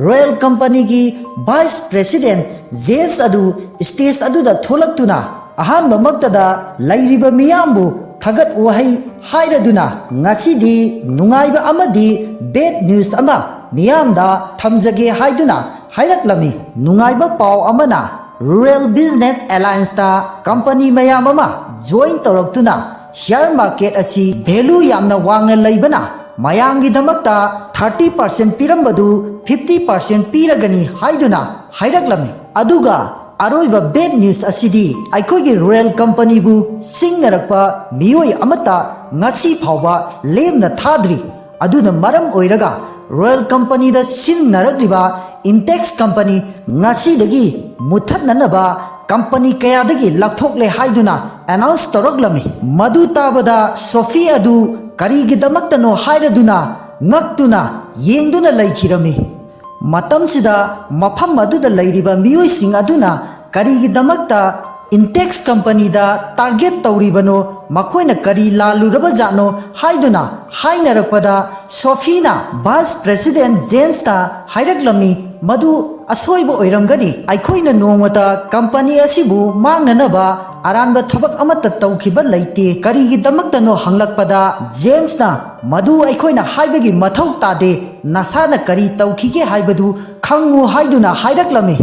ꯔꯣꯌꯦꯜ ꯀꯝꯄꯅꯤꯒꯤ ꯚꯥꯏꯁ ꯄ꯭ꯔꯦꯁꯤꯗꯦꯟ ꯖꯦꯝꯁ ꯑꯗꯨ ꯁ꯭ꯇꯦꯖ ꯑꯗꯨꯗ ꯊꯣꯛꯂꯛꯇꯨꯅ ꯑꯍꯥꯟꯕꯃꯛꯇꯗ ꯂꯩꯔꯤꯕ ꯃꯤꯌꯥꯝꯕꯨ ꯊꯥꯒꯠ ꯋꯥꯍꯩ ꯍꯥꯏꯔꯗꯨꯅ, "ꯉꯁꯤꯗꯤ ꯅꯨꯡꯉꯥꯏꯕ ꯑꯃꯗꯤ ꯕꯦꯗ ꯅ꯭ꯌꯨꯁ ꯑꯃ ꯃꯤꯌꯥꯝꯗ ꯊꯝꯖꯒꯦ" ꯍꯥꯏꯗꯨꯅ ꯍꯥꯏꯔꯛꯂꯝꯃꯤ꯫ ꯅꯨꯡꯉꯥꯏꯕ ꯄꯥꯎ ꯑꯃꯅ, ꯔꯨꯔꯦꯜ ꯕꯤꯖꯤꯅꯦꯁ ꯑꯦꯂꯥꯌꯟꯁꯇ ꯀꯝꯄꯅꯤ ꯃꯌꯥꯝ ꯑꯃ ꯖꯣꯏꯟ ꯇꯧꯔꯛꯇꯨꯅ, ꯁꯤꯌꯥꯔ ꯃꯥꯔꯀꯦꯠ ꯑꯁꯤ ꯚꯦꯂꯨ ꯌꯥꯝꯅ ꯋꯥꯡꯅ ꯂꯩꯕꯅ, ꯃꯌꯥꯝꯒꯤꯗꯃꯛꯇ ꯊꯥꯔꯇꯤ ꯄꯥꯔꯁꯦꯟ ꯄꯤꯔꯝꯕꯗꯨ ꯐꯤꯐꯇꯤ ꯄꯥꯔꯁꯦꯟ ꯄꯤꯔꯒꯅꯤ ꯍꯥꯏꯗꯨꯅ ꯍꯥꯏꯔꯛꯂꯝꯃꯤ꯫ ꯑꯗꯨꯒ ꯑꯔꯣꯏꯕ ꯕꯦꯗ ꯅ꯭ꯌꯨꯁ ꯑꯁꯤꯗꯤ, ꯑꯩꯈꯣꯏꯒꯤ ꯔꯣꯌꯦꯜ ꯀꯝꯄꯅꯤꯕꯨ ꯁꯤꯡꯅꯔꯛꯄ ꯃꯤꯑꯣꯏ ꯑꯃꯠꯇ ꯉꯁꯤ ꯐꯥꯎꯕ ꯂꯦꯝꯅ ꯊꯥꯗ꯭ꯔꯤ꯫ ꯑꯗꯨꯅ ꯃꯔꯝ ꯑꯣꯏꯔꯒ ꯔꯣꯌꯦꯜ ꯀꯝꯄꯅꯤꯗ ꯁꯤꯡꯅꯔꯛꯂꯤꯕ ꯏꯟꯇꯦꯛꯁ ꯀꯝꯄꯅꯤ ꯉꯁꯤꯗꯒꯤ ꯃꯨꯠꯊꯠꯅꯅꯕ ꯀꯝꯄꯅꯤ ꯀꯌꯥꯗꯒꯤ ꯂꯧꯊꯣꯛꯂꯦ ꯍꯥꯏꯗꯨꯅ ꯑꯦꯅꯥꯎꯟꯁ ꯇꯧꯔꯛꯂꯝꯃꯤ꯫ ꯃꯗꯨ ꯇꯥꯕꯗ ꯁꯣꯐꯤ ꯑꯗꯨ ꯀꯔꯤꯒꯤꯗꯃꯛꯇꯅꯣ ꯍꯥꯏꯔꯗꯨꯅ ꯉꯛꯇꯨꯅ ꯌꯦꯡꯗꯨꯅ ꯂꯩꯈꯤꯔꯝꯃꯤ꯫ ꯃꯇꯝꯁꯤꯗ ꯃꯐꯝ ꯑꯗꯨꯗ ꯂꯩꯔꯤꯕ ꯃꯤꯑꯣꯏꯁꯤꯡ ꯑꯗꯨꯅ ꯀꯔꯤꯒꯤꯗꯃꯛꯇ ꯏꯟꯇꯦꯛꯁ ꯀꯝꯄꯅꯤꯗ ꯇꯥꯔꯒꯦꯠ ꯇꯧꯔꯤꯕꯅꯣ, ꯃꯈꯣꯏꯅ ꯀꯔꯤ ꯂꯥꯜꯂꯨꯔꯕꯖꯥꯠꯅꯣ ꯍꯥꯏꯗꯨꯅ ꯍꯥꯏꯅꯔꯛꯄꯗ, ꯁꯣꯐꯤꯅ ꯚꯥꯏꯁ ꯄ꯭ꯔꯦꯁꯤꯗꯦꯟ ꯖꯦꯝꯁꯇ ꯍꯥꯏꯔꯛꯂꯝꯃꯤ, "ꯃꯗꯨ ꯑꯁꯣꯏꯕ ꯑꯣꯏꯔꯝꯒꯅꯤ꯫ ꯑꯩꯈꯣꯏꯅ ꯅꯣꯡꯃꯇ ꯀꯝꯄꯅꯤ ꯑꯁꯤꯕꯨ ꯃꯥꯡꯅꯅꯕ ꯑꯔꯥꯟꯕ ꯊꯕꯛ ꯑꯃꯠꯇ ꯇꯧꯈꯤꯕ ꯂꯩꯇꯦ꯫ ꯀꯔꯤꯒꯤꯗꯃꯛꯇꯅꯣ?" ꯍꯪꯂꯛꯄꯗ, ꯖꯦꯝꯁꯅ, "ꯃꯗꯨ ꯑꯩꯈꯣꯏꯅ ꯍꯥꯏꯕꯒꯤ ꯃꯊꯧ ꯇꯥꯗꯦ꯫ ꯅꯁꯥꯅ ꯀꯔꯤ ꯇꯧꯈꯤꯒꯦ ꯍꯥꯏꯕꯗꯨ ꯈꯪꯉꯨ" ꯍꯥꯏꯗꯨꯅ ꯍꯥꯏꯔꯛꯂꯝꯃꯤ꯫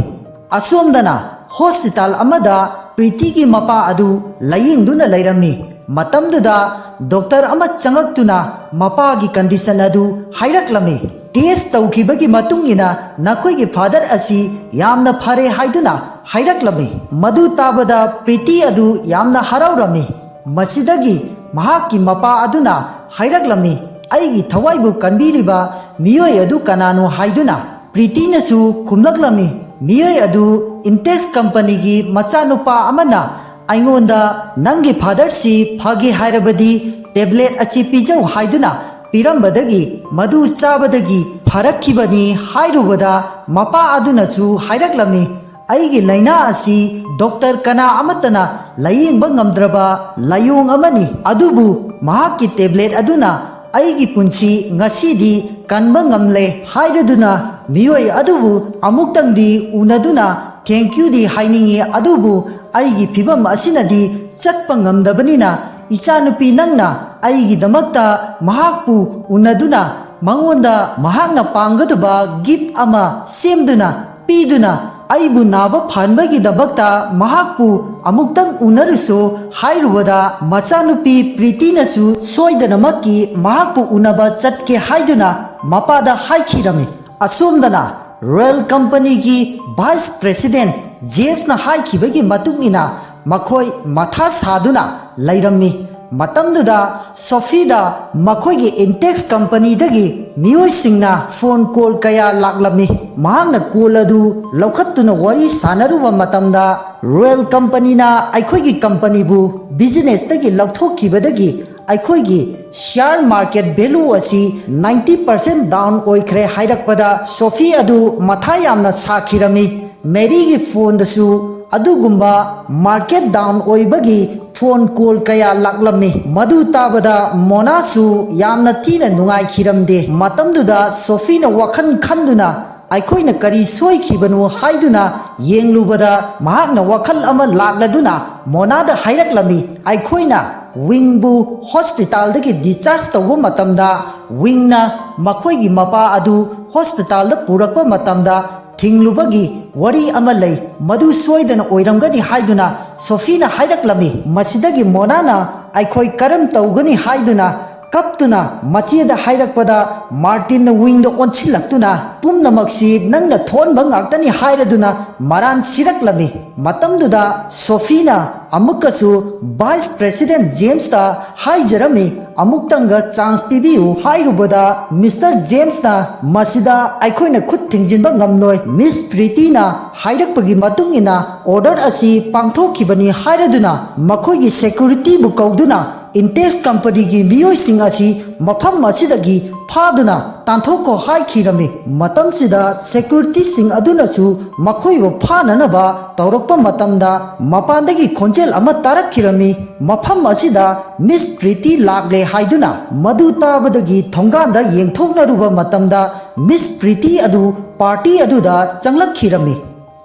ꯑꯁꯣꯝꯗꯅ ꯍꯣꯁꯄꯤꯇꯥꯜ ꯑꯃꯗ ꯄ꯭ꯔꯤꯇꯤꯒꯤ ꯃꯄꯥ ꯑꯗꯨ ꯂꯥꯌꯦꯡꯗꯨꯅ ꯂꯩꯔꯝꯃꯤ꯫ ꯃꯇꯝꯗꯨꯗ ꯗꯣꯛꯇꯔ ꯑꯃ ꯆꯪꯉꯛꯇꯨꯅ ꯃꯄꯥꯒꯤ ꯀꯟꯗꯤꯁꯟ ꯑꯗꯨ ꯍꯥꯏꯔꯛꯂꯝꯃꯤ꯫ "ꯇꯦꯁ ꯇꯧꯈꯤꯕꯒꯤ ꯃꯇꯨꯡ ꯏꯟꯅ ꯅꯈꯣꯏꯒꯤ ꯐꯥꯗꯔ ꯑꯁꯤ ꯌꯥꯝꯅ ꯐꯔꯦ" ꯍꯥꯏꯗꯨꯅ ꯍꯥꯏꯔꯛꯂꯝꯃꯤ꯫ ꯃꯗꯨ ꯇꯥꯕꯗ ꯄ꯭ꯔꯤꯇꯤ ꯑꯗꯨ ꯌꯥꯝꯅ ꯍꯔꯥꯎꯔꯝꯃꯤ꯫ ꯃꯁꯤꯗꯒꯤ ꯃꯍꯥꯛꯀꯤ ꯃꯄꯥ ꯑꯗꯨꯅ ꯍꯥꯏꯔꯛꯂꯝꯃꯤ, ꯑꯩꯒꯤ ꯊꯋꯥꯏꯕꯨ ꯀꯟꯕꯤꯔꯤꯕ ꯃꯤꯑꯣꯏ ꯑꯗꯨ ꯀꯅꯥꯅꯣ ꯍꯥꯏꯗꯨꯅ ꯄ꯭ꯔꯤꯇꯤꯅꯁꯨ ꯈꯨꯝꯂꯛꯂꯝꯃꯤ꯫ ꯃꯤꯑꯣꯏ ꯑꯗꯨ ꯏꯟꯇꯦꯛꯁ ꯀꯝꯄꯅꯤꯒꯤ ꯃꯆꯥꯅꯨꯄꯥ ꯑꯃꯅ ꯑꯩꯉꯣꯟꯗ "ꯅꯪꯒꯤ ꯐꯥꯗꯔꯁꯤ ꯐꯒꯦ ꯍꯥꯏꯔꯕꯗꯤ ꯇꯦꯕ꯭ꯂꯦꯠ ꯑꯁꯤ ꯄꯤꯖꯧ" ꯍꯥꯏꯗꯨꯅ ꯄꯤꯔꯝꯕꯗꯒꯤ ꯃꯗꯨ ꯆꯥꯕꯗꯒꯤ ꯐꯔꯛꯈꯤꯕꯅꯤ ꯍꯥꯏꯔꯨꯕꯗ, ꯃꯄꯥ ꯑꯗꯨꯅꯁꯨ ꯍꯥꯏꯔꯛꯂꯝꯃꯤ, "ꯑꯩꯒꯤ ꯂꯥꯏꯅꯥ ꯑꯁꯤ ꯗꯣꯛꯇꯔ ꯀꯅꯥ ꯑꯃꯠꯇꯅ ꯂꯥꯌꯦꯡꯕ ꯉꯝꯗ꯭ꯔꯕ ꯂꯥꯏꯑꯣꯡ ꯑꯃꯅꯤ, ꯑꯗꯨꯕꯨ ꯃꯍꯥꯛꯀꯤ ꯇꯦꯕ꯭ꯂꯦꯠ ꯑꯗꯨꯅ ꯑꯩꯒꯤ ꯄꯨꯟꯁꯤ ꯉꯁꯤꯗꯤ ꯀꯟꯕ ꯉꯝꯂꯦ" ꯍꯥꯏꯔꯗꯨꯅ ꯃꯤꯑꯣꯏ ꯑꯗꯨꯕꯨ ꯑꯃꯨꯛꯇꯪꯗꯤ ꯎꯅꯗꯨꯅ "ꯊꯦꯡꯀ꯭ꯌꯨꯗꯤ" ꯍꯥꯏꯅꯤꯡꯏ, ꯑꯗꯨꯕꯨ ꯑꯩꯒꯤ ꯐꯤꯕꯝ ꯑꯁꯤꯅꯗꯤ ꯆꯠꯄ ꯉꯝꯗꯕꯅꯤꯅ, ꯏꯆꯥꯅꯨꯄꯤ, ꯅꯪꯅ ꯑꯩꯒꯤꯗꯃꯛꯇ ꯃꯍꯥꯛꯄꯨ ꯎꯅꯗꯨꯅ ꯃꯉꯣꯟꯗ ꯃꯍꯥꯛꯅ ꯄꯥꯝꯒꯗꯕ ꯒꯤꯐ ꯑꯃ ꯁꯦꯝꯗꯨꯅ ꯄꯤꯗꯨꯅ ꯑꯩꯕꯨ ꯅꯥꯕ ꯐꯍꯟꯕꯒꯤꯗꯃꯛꯇ ꯃꯍꯥꯛꯄꯨ ꯑꯃꯨꯛꯇꯪ ꯎꯅꯔꯨꯁꯨ ꯍꯥꯏꯔꯨꯕꯗ, ꯃꯆꯥꯅꯨꯄꯤ ꯄ꯭ꯔꯤꯇꯤꯅꯁꯨ ꯁꯣꯏꯗꯅꯃꯛꯀꯤ ꯃꯍꯥꯛꯄꯨ ꯎꯅꯕ ꯆꯠꯀꯦ ꯍꯥꯏꯗꯨꯅ ꯃꯄꯥꯗ ꯍꯥꯏꯈꯤꯔꯝꯃꯤ꯫ ꯑꯁꯣꯝꯗꯅ ꯔꯣꯌꯦꯜ ꯀꯝꯄꯅꯤꯒꯤ ꯚꯥꯏꯁ ꯄ꯭ꯔꯦꯁꯤꯗꯦꯟ ꯖꯦꯝꯁꯅ ꯍꯥꯏꯈꯤꯕꯒꯤ ꯃꯇꯨꯡ ꯏꯟꯅ ꯃꯈꯣꯏ ꯃꯊꯥ ꯁꯥꯗꯨꯅ ꯂꯩꯔꯝꯃꯤ꯫ ꯃꯇꯝꯗꯨꯗ ꯁꯣꯐꯤꯗ ꯃꯈꯣꯏꯒꯤ ꯏꯟꯇꯦꯛꯁ ꯀꯝꯄꯅꯤꯗꯒꯤ ꯃꯤꯑꯣꯏꯁꯤꯡꯅ ꯐꯣꯟ ꯀꯣꯜ ꯀꯌꯥ ꯂꯥꯛꯂꯝꯃꯤ꯫ ꯃꯍꯥꯛꯅ ꯀꯣꯜ ꯑꯗꯨ ꯂꯧꯈꯠꯇꯨꯅ ꯋꯥꯔꯤ ꯁꯥꯟꯅꯔꯨꯕ ꯃꯇꯝꯗ, "ꯔꯣꯌꯦꯜ ꯀꯝꯄꯅꯤꯅ ꯑꯩꯈꯣꯏꯒꯤ ꯀꯝꯄꯅꯤꯕꯨ ꯕꯤꯖꯤꯅꯦꯁꯇꯒꯤ ꯂꯧꯊꯣꯛꯈꯤꯕꯗꯒꯤ ꯑꯩꯈꯣꯏꯒꯤ ꯁꯤꯌꯥꯔ ꯃꯥꯔꯀꯦꯠ ꯚꯦꯂꯨ ꯑꯁꯤ ꯅꯥꯏꯟꯇꯤ ꯄꯥꯔꯁꯦꯟ ꯗꯥꯎꯟ ꯑꯣꯏꯈ꯭ꯔꯦ" ꯍꯥꯏꯔꯛꯄꯗ, ꯁꯣꯐꯤ ꯑꯗꯨ ꯃꯊꯥ ꯌꯥꯝꯅ ꯁꯥꯈꯤꯔꯝꯃꯤ꯫ ꯃꯦꯔꯤꯒꯤ ꯐꯣꯟꯗꯁꯨ ꯑꯗꯨꯒꯨꯝꯕ ꯃꯥꯔꯀꯦꯠ ꯗꯥꯎꯟ ꯑꯣꯏꯕꯒꯤ ꯐꯣꯟ ꯀꯣꯜ ꯀꯌꯥ ꯂꯥꯛꯂꯝꯃꯤ꯫ ꯃꯗꯨ ꯇꯥꯕꯗ ꯃꯣꯅꯥꯁꯨ ꯌꯥꯝꯅ ꯊꯤꯅ ꯅꯨꯡꯉꯥꯏꯈꯤꯔꯝꯗꯦ꯫ ꯃꯇꯝꯗꯨꯗ ꯁꯣꯐꯤꯅ ꯋꯥꯈꯜ ꯈꯟꯗꯨꯅ, "ꯑꯩꯈꯣꯏꯅ ꯀꯔꯤ ꯁꯣꯏꯈꯤꯕꯅꯣ?" ꯍꯥꯏꯗꯨꯅ ꯌꯦꯡꯂꯨꯕꯗ, ꯃꯍꯥꯛꯅ ꯋꯥꯈꯜ ꯑꯃ ꯂꯥꯛꯂꯗꯨꯅ ꯃꯣꯅꯥꯗ ꯍꯥꯏꯔꯛꯂꯝꯃꯤ, "ꯑꯩꯈꯣꯏꯅ ꯋꯤꯡꯕꯨ ꯍꯣꯁꯄꯤꯇꯥꯜꯗꯒꯤ ꯗꯤꯁꯆꯥꯔꯖ ꯇꯧꯕ ꯃꯇꯝꯗ, ꯋꯤꯡꯅ ꯃꯈꯣꯏꯒꯤ ꯃꯄꯥ ꯑꯗꯨ ꯍꯣꯁꯄꯤꯇꯥꯜꯗ ꯄꯨꯔꯛꯄ ꯃꯇꯝꯗ ꯊꯤꯡꯂꯨꯕꯒꯤ ꯋꯥꯔꯤ ꯑꯃ ꯂꯩ, ꯃꯗꯨ ꯁꯣꯏꯗꯅ ꯑꯣꯏꯔꯝꯒꯅꯤ" ꯍꯥꯏꯗꯨꯅ ꯁꯣꯐꯤꯅ ꯍꯥꯏꯔꯛꯂꯝꯃꯤ꯫ ꯃꯁꯤꯗꯒꯤ ꯃꯣꯅꯥꯅ "ꯑꯩꯈꯣꯏ ꯀꯔꯝ ꯇꯧꯒꯅꯤ?" ꯍꯥꯏꯗꯨꯅ ꯀꯞꯇꯨꯅ ꯃꯆꯦꯗ ꯍꯥꯏꯔꯛꯄꯗ, ꯃꯥꯔꯇꯤꯟꯅ ꯋꯤꯡꯗ ꯑꯣꯟꯁꯤꯜꯂꯛꯇꯨꯅ, ꯄꯨꯝꯅꯃꯛꯁꯤ ꯅꯪꯅ ꯊꯣꯛꯍꯟꯕ ꯉꯥꯛꯇꯅꯤ ꯍꯥꯏꯔꯗꯨꯅ ꯃꯔꯥꯟ ꯁꯤꯔꯛꯂꯝꯃꯤ꯫ ꯃꯇꯝꯗꯨꯗ ꯁꯣꯐꯤꯅ ꯑꯃꯨꯛꯀꯁꯨ ꯚꯥꯏꯁ ꯄ꯭ꯔꯦꯁꯤꯗꯦꯟꯠ ꯖꯦꯝꯁꯇ ꯍꯥꯏꯖꯔꯝꯃꯤ, "ꯑꯃꯨꯛꯇꯪꯒ ꯆꯥꯟꯁ ꯄꯤꯕꯤꯌꯨ" ꯍꯥꯏꯔꯨꯕꯗ, ꯃꯤꯁꯇꯔ ꯖꯦꯝꯁꯅ, "ꯃꯁꯤꯗ ꯑꯩꯈꯣꯏꯅ ꯈꯨꯠ ꯊꯤꯡꯖꯤꯟꯕ ꯉꯝꯂꯣꯏ꯫ ꯃꯤꯁ ꯄ꯭ꯔꯤꯇꯤꯅ ꯍꯥꯏꯔꯛꯄꯒꯤ ꯃꯇꯨꯡ ꯏꯟꯅ ꯑꯣꯔꯗꯔ ꯑꯁꯤ ꯄꯥꯡꯊꯣꯛꯈꯤꯕꯅꯤ" ꯍꯥꯏꯔꯗꯨꯅ ꯃꯈꯣꯏꯒꯤ ꯁꯦꯀ꯭ꯌꯨꯔꯤꯇꯤꯕꯨ ꯀꯧꯗꯨꯅ ꯏꯟꯇꯦꯛꯁ ꯀꯝꯄꯅꯤꯒꯤ ꯃꯤꯑꯣꯏꯁꯤꯡ ꯑꯁꯤ ꯃꯐꯝ ꯑꯁꯤꯗꯒꯤ ꯐꯥꯗꯨꯅ ꯇꯥꯟꯊꯣꯛꯈꯣ ꯍꯥꯏꯈꯤꯔꯝꯃꯤ꯫ ꯃꯇꯝꯁꯤꯗ ꯁꯦꯀ꯭ꯌꯨꯔꯤꯇꯤꯁꯤꯡ ꯑꯗꯨꯅꯁꯨ ꯃꯈꯣꯏꯕꯨ ꯐꯥꯅꯅꯕ ꯇꯧꯔꯛꯄ ꯃꯇꯝꯗ, ꯃꯄꯥꯟꯗꯒꯤ ꯈꯣꯟꯖꯦꯜ ꯑꯃ ꯇꯥꯔꯛꯈꯤꯔꯝꯃꯤ, "ꯃꯐꯝ ꯑꯁꯤꯗ ꯃꯤꯁ ꯄ꯭ꯔꯤꯇꯤ ꯂꯥꯛꯂꯦ" ꯍꯥꯏꯗꯨꯅ꯫ ꯃꯗꯨ ꯇꯥꯕꯗꯒꯤ ꯊꯣꯡꯒꯥꯟꯗ ꯌꯦꯡꯊꯣꯛꯅꯔꯨꯕ ꯃꯇꯝꯗ, ꯃꯤꯁ ꯄ꯭ꯔꯤꯇꯤ ꯑꯗꯨ ꯄꯥꯔꯇꯤ ꯑꯗꯨꯗ ꯆꯪꯂꯛꯈꯤꯔꯝꯃꯤ꯫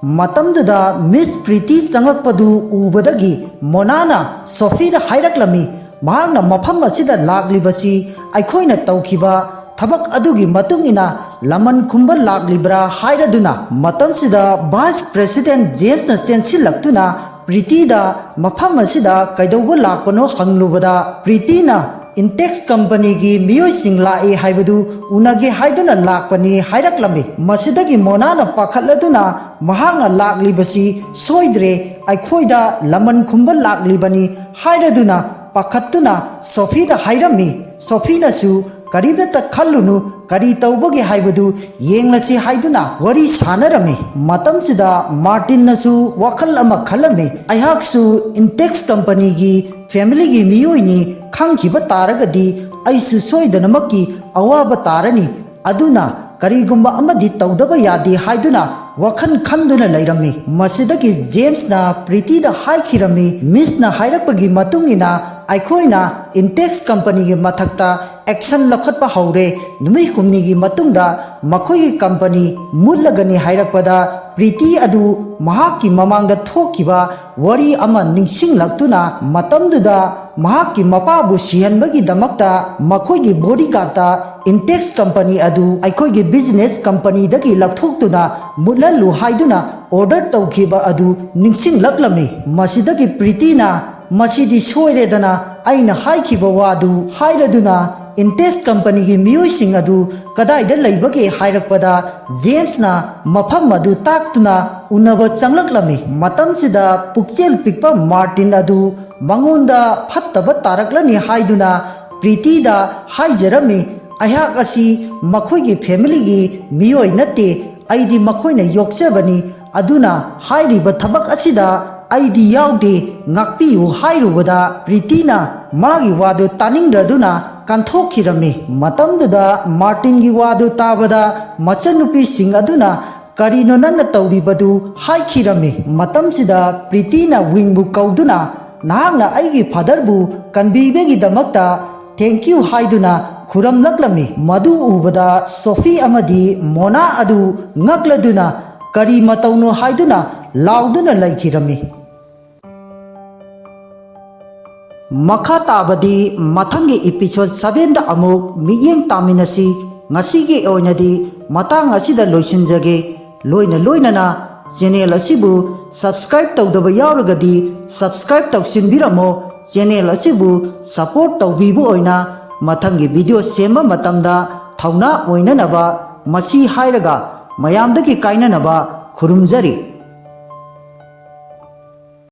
ꯃꯇꯝꯗꯨꯗ ꯃꯤꯁ ꯄ꯭ꯔꯤꯇꯤ ꯆꯪꯂꯛꯄꯗꯨ ꯎꯕꯗꯒꯤ ꯃꯣꯅꯥꯅ ꯁꯣꯐꯤꯗ ꯍꯥꯏꯔꯛꯂꯝꯃꯤ, ꯃꯍꯥꯛꯅ ꯃꯐꯝ ꯑꯁꯤꯗ ꯂꯥꯛꯂꯤꯕꯁꯤ ꯑꯩꯈꯣꯏꯅ ꯇꯧꯈꯤꯕ ꯊꯕꯛ ꯑꯗꯨꯒꯤ ꯃꯇꯨꯡ ꯏꯟꯅ ꯂꯃꯟ ꯈꯨꯝꯕ ꯂꯥꯛꯂꯤꯕ꯭ꯔꯥ ꯍꯥꯏꯔꯗꯨꯅ꯫ ꯃꯇꯝꯁꯤꯗ ꯚꯥꯏꯁ ꯄ꯭ꯔꯦꯁꯤꯗꯦꯟꯠ ꯖꯦꯝꯁꯅ ꯆꯦꯟꯁꯤꯜꯂꯛꯇꯨꯅ ꯄ꯭ꯔꯤꯇꯤꯗ ꯃꯐꯝ ꯑꯁꯤꯗ ꯀꯩꯗꯧꯕ ꯂꯥꯛꯄꯅꯣ ꯍꯪꯂꯨꯕꯗ, ꯄ꯭ꯔꯤꯇꯤꯅ ꯏꯟꯇꯦꯛꯁ ꯀꯝꯄꯅꯤꯒꯤ ꯃꯤꯑꯣꯏꯁꯤꯡ ꯂꯥꯛꯏ ꯍꯥꯏꯕꯗꯨ ꯎꯅꯒꯦ ꯍꯥꯏꯗꯨꯅ ꯂꯥꯛꯄꯅꯤ ꯍꯥꯏꯔꯛꯂꯝꯃꯤ꯫ ꯃꯁꯤꯗꯒꯤ ꯃꯣꯅꯥꯅ ꯄꯥꯈꯠꯂꯗꯨꯅ, "ꯃꯍꯥꯛꯅ ꯂꯥꯛꯂꯤꯕꯁꯤ ꯁꯣꯏꯗ꯭ꯔꯦ, ꯑꯩꯈꯣꯏꯗ ꯂꯃꯟ ꯈꯨꯝꯕ ꯂꯥꯛꯂꯤꯕꯅꯤ" ꯍꯥꯏꯔꯗꯨꯅ ꯄꯥꯈꯠꯇꯨꯅ ꯁꯣꯐꯤꯗ ꯍꯥꯏꯔꯝꯃꯤ꯫ ꯁꯣꯐꯤꯅꯁꯨ, "ꯀꯔꯤꯃꯠꯇ ꯈꯜꯂꯨꯅꯨ, ꯀꯔꯤ ꯇꯧꯕꯒꯦ ꯍꯥꯏꯕꯗꯨ ꯌꯦꯡꯂꯁꯤ" ꯍꯥꯏꯗꯨꯅ ꯋꯥꯔꯤ ꯁꯥꯟꯅꯔꯝꯃꯤ꯫ ꯃꯇꯝꯁꯤꯗ ꯃꯥꯔꯇꯤꯟꯅꯁꯨ ꯋꯥꯈꯜ ꯑꯃ ꯈꯜꯂꯝꯃꯤ, "ꯑꯩꯍꯥꯛꯁꯨ ꯏꯟꯇꯦꯛꯁ ꯀꯝꯄꯅꯤꯒꯤ ꯐꯦꯃꯤꯂꯤꯒꯤ ꯃꯤꯑꯣꯏꯅꯤ, ꯈꯪꯈꯤꯕ ꯇꯥꯔꯒꯗꯤ ꯑꯩꯁꯨ ꯁꯣꯏꯗꯅꯃꯛꯀꯤ ꯑꯋꯥꯕ ꯇꯥꯔꯅꯤ꯫ ꯑꯗꯨꯅ ꯀꯔꯤꯒꯨꯝꯕ ꯑꯃꯗꯤ ꯇꯧꯗꯕ ꯌꯥꯗꯦ" ꯍꯥꯏꯗꯨꯅ ꯋꯥꯈꯜ ꯈꯟꯗꯨꯅ ꯂꯩꯔꯝꯃꯤ꯫ ꯃꯁꯤꯗꯒꯤ ꯖꯦꯝꯁꯅ ꯄ꯭ꯔꯤꯇꯤꯗ ꯍꯥꯏꯈꯤꯔꯝꯃꯤ, "ꯃꯤꯁꯅ ꯍꯥꯏꯔꯛꯄꯒꯤ ꯃꯇꯨꯡ ꯏꯟꯅ ꯑꯩꯈꯣꯏꯅ ꯏꯟꯇꯦꯛꯁ ꯀꯝꯄꯅꯤꯒꯤ ꯃꯊꯛꯇ ꯑꯦꯛꯁꯟ ꯂꯧꯈꯠꯄ ꯍꯧꯔꯦ꯫ ꯅꯨꯃꯤꯠ ꯍꯨꯝꯅꯤꯒꯤ ꯃꯇꯨꯡꯗ ꯃꯈꯣꯏꯒꯤ ꯀꯝꯄꯅꯤ ꯃꯨꯠꯂꯒꯅꯤ" ꯍꯥꯏꯔꯛꯄꯗ, ꯄ꯭ꯔꯤꯇꯤ ꯑꯗꯨ ꯃꯍꯥꯛꯀꯤ ꯃꯃꯥꯡꯗ ꯊꯣꯛꯈꯤꯕ ꯋꯥꯔꯤ ꯑꯃ ꯅꯤꯡꯁꯤꯡꯂꯛꯇꯨꯅ, ꯃꯇꯝꯗꯨꯗ ꯃꯍꯥꯛꯀꯤ ꯃꯄꯥꯕꯨ ꯁꯤꯍꯟꯕꯒꯤꯗꯃꯛꯇ ꯃꯈꯣꯏꯒꯤ ꯕꯣꯗꯤꯒꯥꯔꯗꯇ ꯏꯟꯇꯦꯛꯁ ꯀꯝꯄꯅꯤ ꯑꯗꯨ ꯑꯩꯈꯣꯏꯒꯤ ꯕꯤꯖꯤꯅꯦꯁ ꯀꯝꯄꯅꯤꯗꯒꯤ ꯂꯧꯊꯣꯛꯇꯨꯅ ꯃꯨꯠꯍꯜꯂꯨ ꯍꯥꯏꯗꯨꯅ ꯑꯣꯔꯗꯔ ꯇꯧꯈꯤꯕ ꯑꯗꯨ ꯅꯤꯡꯁꯤꯡꯂꯛꯂꯝꯃꯤ꯫ ꯃꯁꯤꯗꯒꯤ ꯄ꯭ꯔꯤꯇꯤꯅ, "ꯃꯁꯤꯗꯤ ꯁꯣꯏꯔꯦꯗꯅ, ꯑꯩꯅ ꯍꯥꯏꯈꯤꯕ ꯋꯥꯗꯨ" ꯍꯥꯏꯔꯗꯨꯅ ꯏꯟꯇꯦꯁ ꯀꯝꯄꯅꯤꯒꯤ ꯃꯤꯑꯣꯏꯁꯤꯡ ꯑꯗꯨ ꯀꯗꯥꯏꯗ ꯂꯩꯕꯒꯦ ꯍꯥꯏꯔꯛꯄꯗ, ꯖꯦꯝꯁꯅ ꯃꯐꯝ ꯑꯗꯨ ꯇꯥꯛꯇꯨꯅ ꯎꯅꯕ ꯆꯪꯂꯛꯂꯝꯃꯤ꯫ ꯃꯇꯝꯁꯤꯗ ꯄꯨꯛꯆꯦꯜ ꯄꯤꯛꯄ ꯃꯥꯔꯇꯤꯟ ꯑꯗꯨ ꯃꯉꯣꯟꯗ ꯐꯠꯇꯕ ꯇꯥꯔꯛꯂꯅꯤ ꯍꯥꯏꯗꯨꯅ ꯄ꯭ꯔꯤꯇꯤꯗ ꯍꯥꯏꯖꯔꯝꯃꯤ, "ꯑꯩꯍꯥꯛ ꯑꯁꯤ ꯃꯈꯣꯏꯒꯤ ꯐꯦꯃꯤꯂꯤꯒꯤ ꯃꯤꯑꯣꯏ ꯅꯠꯇꯦ, ꯑꯩꯗꯤ ꯃꯈꯣꯏꯅ ꯌꯣꯛꯆꯕꯅꯤ, ꯑꯗꯨꯅ ꯍꯥꯏꯔꯤꯕ ꯊꯕꯛ ꯑꯁꯤꯗ ꯑꯩꯗꯤ ꯌꯥꯎꯗꯦ, ꯉꯥꯛꯄꯤꯌꯨ" ꯍꯥꯏꯔꯨꯕꯗ ꯄ꯭ꯔꯤꯇꯤꯅ ꯃꯥꯒꯤ ꯋꯥꯗꯨ ꯇꯥꯅꯤꯡꯗ꯭ꯔꯗꯨꯅ ꯀꯟꯊꯣꯛꯈꯤꯔꯝꯃꯤ꯫ ꯃꯇꯝꯗꯨꯗ ꯃꯥꯔꯇꯤꯟꯒꯤ ꯋꯥꯗꯨ ꯇꯥꯕꯗ ꯃꯆꯟꯅꯨꯄꯤꯁꯤꯡ ꯑꯗꯨꯅ "ꯀꯔꯤꯅꯣ ꯅꯪꯅ ꯇꯧꯔꯤꯕꯗꯨ?" ꯍꯥꯏꯈꯤꯔꯝꯃꯤ꯫ ꯃꯇꯝꯁꯤꯗ ꯄ꯭ꯔꯤꯇꯤꯅ ꯋꯤꯡꯕꯨ ꯀꯧꯗꯨꯅ, "ꯅꯍꯥꯛꯅ ꯑꯩꯒꯤ ꯐꯥꯗꯔꯕꯨ ꯀꯟꯕꯤꯕꯒꯤꯗꯃꯛꯇ thank you" ꯍꯥꯏꯗꯨꯅ ꯈꯨꯔꯝꯂꯛꯂꯝꯃꯤ꯫ ꯃꯗꯨ ꯎꯕꯗ ꯁꯣꯐꯤ ꯑꯃꯗꯤ ꯃꯣꯅꯥ ꯑꯗꯨ ꯉꯛꯂꯗꯨꯅ "ꯀꯔꯤ ꯃꯇꯧꯅꯣ?" ꯍꯥꯏꯗꯨꯅ ꯂꯥꯎꯗꯨꯅ ꯂꯩꯈꯤꯔꯝꯃꯤ꯫ ꯃꯈꯥ ꯇꯥꯕꯗꯤ ꯃꯊꯪꯒꯤ ꯏꯄꯤꯁꯣꯗ ꯁꯚꯦꯟꯗ ꯑꯃꯨꯛ ꯃꯤꯠꯌꯦꯡ ꯇꯥꯃꯤꯟꯅꯁꯤ꯫ ꯉꯁꯤꯒꯤ ꯑꯣꯏꯅꯗꯤ ꯃꯇꯥꯡ ꯑꯁꯤꯗ ꯂꯣꯏꯁꯤꯟꯖꯒꯦ꯫ ꯂꯣꯏꯅ ꯂꯣꯏꯅꯅ ꯆꯦꯅꯦꯜ ꯑꯁꯤꯕꯨ ꯁꯕꯁꯀ꯭ꯔꯥꯏꯕ ꯇꯧꯗꯕ ꯌꯥꯎꯔꯒꯗꯤ ꯁꯕꯁꯀ꯭ꯔꯥꯏꯕ ꯇꯧꯁꯤꯟꯕꯤꯔꯝꯃꯣ꯫ ꯆꯦꯅꯦꯜ ꯑꯁꯤꯕꯨ ꯁꯄꯣꯔꯠ ꯇꯧꯕꯤꯕ ꯑꯣꯏꯅ ꯃꯊꯪꯒꯤ ꯚꯤꯗꯤꯑꯣ ꯁꯦꯝꯕ ꯃꯇꯝꯗ ꯊꯧꯅꯥ ꯑꯣꯏꯅꯅꯕ ꯃꯁꯤ ꯍꯥꯏꯔꯒ ꯃꯌꯥꯝꯗꯒꯤ ꯀꯥꯏꯅꯅꯕ ꯈꯨꯔꯨꯝꯖꯔꯤ꯫